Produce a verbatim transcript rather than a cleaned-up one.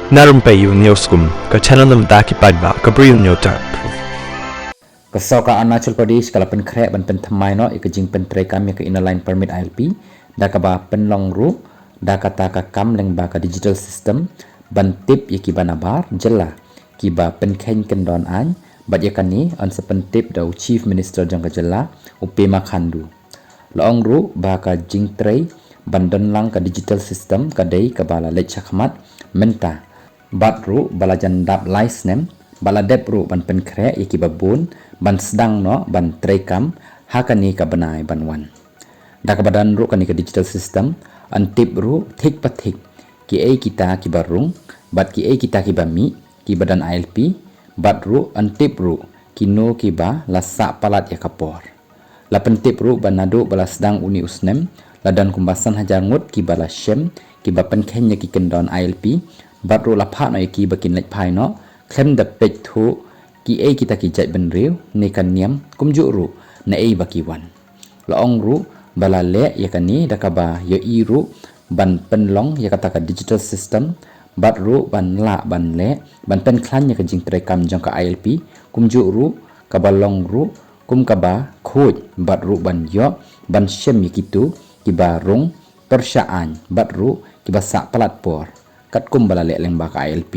Na rympei ïa u News Kum, ka channel na bynta ki paidbah ka Bri u Hynñiewtrep. Ka sorkar Arunachal Pradesh ka la pynkhreh ban pynthymmai noh ïa ka jingpyntreikam ïa ka Inner Line Permit I L P da kaba pynlong ruh da kata ka kam lyngba ka digital system ban tip ïa kiba nabar jylla kiba pynkheiñ kyndon aiñ, bad ïa kane yn sa pyntip da u Chief Minister jong ka jylla, u Pema Khandu. La ong ruh ba ka jingtrei ban don lang ka digital system ka dei kaba la leit shakhmat mynta, bad ruh ba la jan dap lai snem ba la dep ruh ban pynkhreh ïa kiba bun ban sdang noh ban treikam ha kane ka bnai ban wan. Da kaba don ruh kane ka digital system, yn tip ruh thik pa thik kiei kita kiba rung bad kiei kita kiba mih kiba don I L P, bad ruh yn tip ruh kino kiba la sah palat ïa ka por. La pyntip ruh ba naduh ba la sdang une u snem, la don kumba san hajar ngut kiba la shem kiba pynkheiñ ïa ki kyndon I L P, bad ruh la phah noh ïa ki ba kin leit phai noh khlem da peit thuh kiei kita ki jaitbynriew ne ka niam, kumjuh ruh naei ba ki wan. La ong ruh ba la leh ïa kane da kaba ïohi ruh ban pynlong ïa kata ka digital system, bad ruh ban lah ban leh ban pynkhlaiñ ïa ka jingtreikam jong ka I L P, kumjuh ruh kaba long ruh kum kaba khuid bad ruh ban ïoh ban shem ïa kito kiba rung, pyrshah aiñ bad ruh kiba sah palat por, katkum ba la leh lyngba ka I L P.